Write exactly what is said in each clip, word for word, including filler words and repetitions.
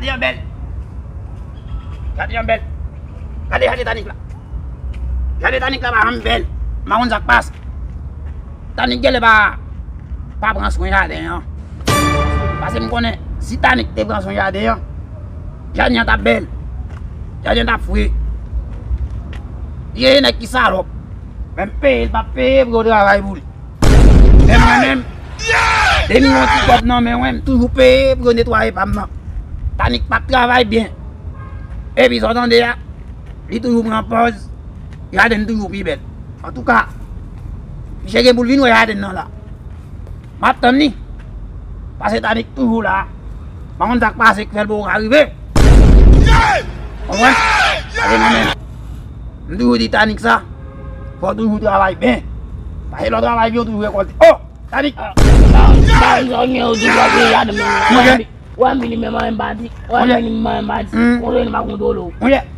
Jaden an bèl. Jaden an bèl. Gade jaden Tanik la. Jaden Tanik la pa janm bèl. M pa konn sa k pase. Tanik genlè pa, pa pran swen jaden an. Paske m konnen si Tanik te pran swen jaden an, jaden an t ap bèl. Jaden an t ap fre. Li se nèg ki salòp. Men m peye, l p ap peye pou yo travay pou li. Men mwen menm, depi m gen yon ti kòb nan men mwen, m toujou peye pou yo netwaye pa m nan. Tanik p ap travay byen. Epi sa w tande a, li toujou pran pòz, jaden toujou pi bèl. Antouka, misye gen pou l vin wè jaden nan la. M ap tann li. Paske Tanik toujou la. M pa konn sa k pase k fè l poko ka rive. Konprann? Paske mwen menm, m toujou di Tanik sa, fò w toujou travay byen. Paske lè w travay byen, w toujou rekòlte. Oh! Tanik! Monchè,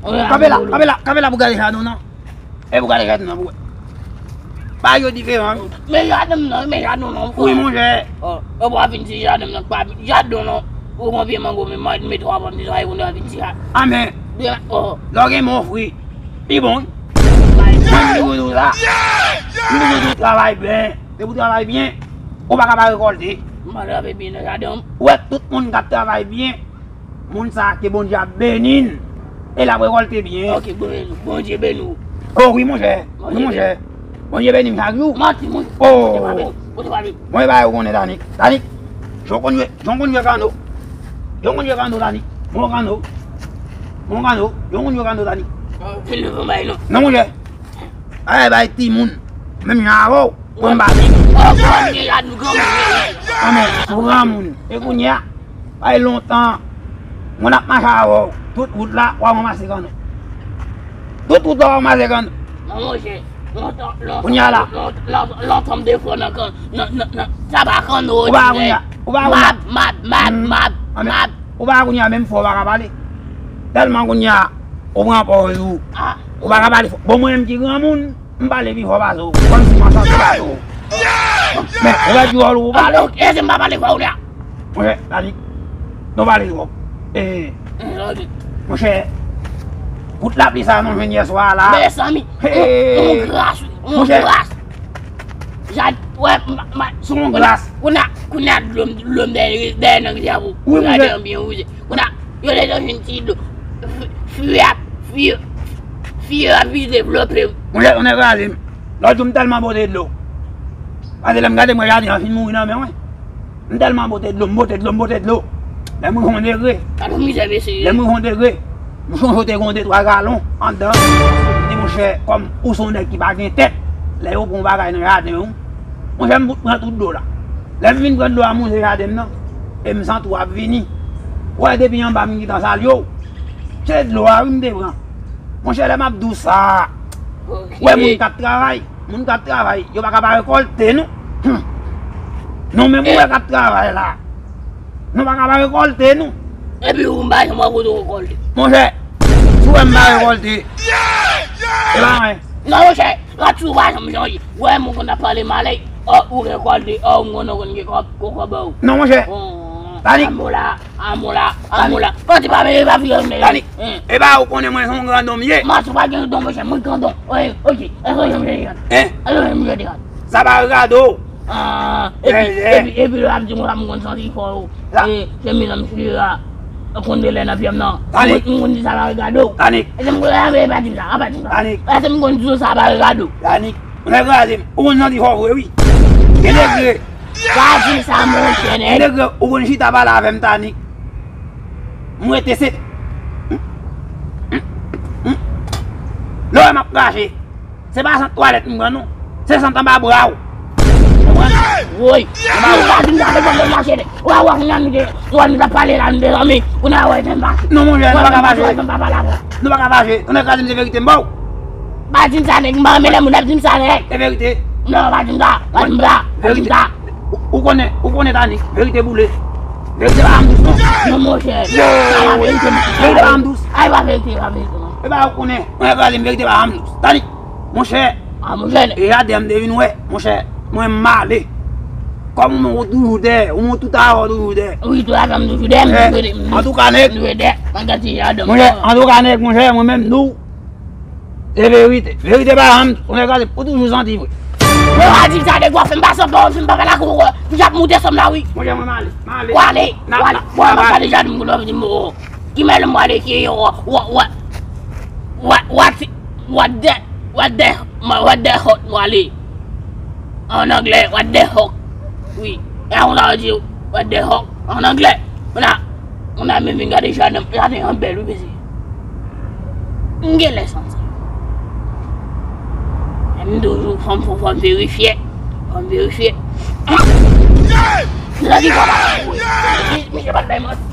monchè, kanpe la, kanpe la, kanpe la pou gade jaden w nan. E pou gade jaden nan pou wè. Bagay yo diferan wi. Men jaden m nan, men jaden w nan. Wi, monchè. Ou pa vin ti jaden m nan, pa vin jaden w nan. Ou gon pye mango, men mwen, men twa pòm de twa, e pou nou vin ti jaden. A, men, lè w gen men w fre, li bon wi. Mwen, m toujou di w sa. M toujou di w travay byen. Depi w travay byen, ou pa ka pa rekòlte. M pa travay byen nan jaden m. Ou wè tout moun k ap travay byen, moun sa a ke Bondye ap beni l, e l ap rekòlte byen. Ok, Bondye, Bondye beni w. Oh wi, monchè. Wi, monchè. Bondye beni m chak jou. Manti, monchè. Oh. Bondye pa beni, Bondye pa beni. Mwen, e bagay ou konnen, Tanik. Tanik, jan w konn jwe, jan w konn jwe kano. Jan w konn jwe kano, Tanik. Bon kano. Bon kano. Jan w konn jwe kano, Tanik. Vin nou fè bay non. Non, monchè. Ay, bay timoun. Menm jan avè w. Mwen pa di. Oh, granmoun, granmoun. Anmè, ou granmoun. E kounye a, pa gen lontan, mwen ap mache avè w. Tout wout la, w ap ranmase kanno. Tout wout la, w ap ranmase kanno. Non, monchè, lontan, lontan, kounye a la, lontan, lontan, lontan m te fò nan kan, nan, nan, nan, sa pa kanno, ou pa kounye a, ou pa kounye a. Mab, mab, mab, mab, mab. Ou pa kounye a, menm fò, ou pa ka pale. Tèlman kounye a, ou pran pòz ou. Ou pa ka pale fò. Bon, mwen menm ki granmoun, m pale pi fò pase w. Kòmsi m an chante pase w. Men, ou pèdi wòl ou, ou pa. Alo, e si m pa pale fò ou la? Monchè, Tanik, nou pale twòp. E, monchè, kout lapli sa nou jwenn yè swa la. Mezanmi, yon gras, yon gras. Jad, wè, ma, ma, sou yon glas. Kounye a, kounye a dlo m, dlo m dèyè, dèyè nan rivyè pou, pou jaden an byen wouze. Kounye a, yo deja jwenn ti dlo. Fi, fi ap, fi, fi ap vin devlope. Monchè, tonnè kraze m. Lòt jou m tèlman pote dlo. Paske lè m gade m wè jaden an fin mouri nan men mwen. M tèlman pote dlo, m pote dlo, m pote dlo. Lè m rive yon degre. Gade yon mizè mesye. Lè m rive yon degre, m sonje w te gen yon de twa galon anndan. M di, monchè, kòm ou se yon nèg ki pa gen tèt, lè yo pran yon bagay nan jaden w, monchè, m fout pran tout dlo la. Lè m fin pran dlo a, m wouze jaden m nan, e m santi w ap vini. Ou wè, depi anba m gentan salye w. Se dlo a wi m te pran. Monchè, lè m ap di w sa, ou wè moun k ap travay, moun k ap travay, yo pa ka pa rekòlte non. Hum. Nou menm ou wè k ap travay la, nou pa ka pa rekòlte non. Epi ou m pa janm wè kote w rekòlte. Monchè, si w wè m pa rekòlte, e pa mwen. Non, monchè, Rat sou pa janm chanje. Ou wè moun konn ap pale malè. Ò, ou rekòlte, ò, ou konn, ou konn gen kòb, gon kòb ba ou. Non, monchè. Tanik. Amola, amola, amola. Kòm ti pa vle, pa vle, men. Tanik. E pa ou konnen mwen se yon grandon m ye. Mas ou pa gen don, monchè, mwen grandon. Wi, ok. Èske w janm chanje rat? Èske w janm chanje rat? Sa pa gade w. Ah, epi, epi, epi lè w ap di mwen sa, m konn santi fò yo. E, se mezanmi, sou yo a. Ou konn de lè nan pyè m nan. Tanik. M konn di sa pa regade w. Tanik. E se m konn, e pa di m sa, a pa di m sa. Tanik. E se m konn di sa pa regade w. Tanik. Ou nèg kraze m. Ou konn santi fò vre, wi. Gen degre. Pa di m sa, monchè, nèg. Gen degre, ou konn chita pale avè m, Tanik. M rete se. Lè w wè m ap krache. Se pa sant twalèt m pran non. Se sant anba bra w. Konprann? Woy. Anba bra w. Ou pa di m sa, depi w mache de. Ou pa wè kounye a nou te, nou wè nou t ap pale la, nou te zanmi. Kounye a wè, fè m fache. Non, monchè, nou pa ka fache. Nou pa ka fache. Tonnè kraze m, se verite m ba w. Pa di m sa, nèg, m pa renmen lè moun ap di m sa, nèg. E verite. Non, pa di m sa. Pa di m sa. Pa di m sa. Ou, ou konnen, ou konnen, Tanik, verite boule. Verite pa janm dous non. Non, monchè. Sa pa verite, monchè. Verite pa janm dous. Ay, pa verite, pa verite, non. E pa ou konnen, mwen kraze m, verite pa janm dous. Tanik. Monchè. Ah, monchè. E jaden an m te vin wè, monchè, mwen m ale. Kòm ou menm ou toujou dèyè, ou menm tout a ou toujou dèyè. Wi, tout a m toujou dèyè, m toujou dèyè. Antouka nèg. Toujou dèyè. Mwen gade ti jaden. Monchè, antouka nèg, monchè, mwen menm nou. Se verite. Verite pa janm, ou nèg gade, ou toujou santi vre. Mwen pa di sa, nèg w ap fè m pase, w ap fè m pa pale ak ou, ou ap moute sòm la wi. Monchè, mwen m ale, m ale. W ale, w ale. Mwen m ap pale jaden m koulè w di mo. Ki mèl m prale ki yo what what what what what the what the what the hot m prale. An anglè, what the hot. Wi. E a konsa yo di what the hot an anglè. Mwen a mwen a menm vin gade jaden, jaden an bèl wi mesye. M gen lè santi. M toujou fò m fò m verifye. Fò m verifye. Misye pa t bay manti.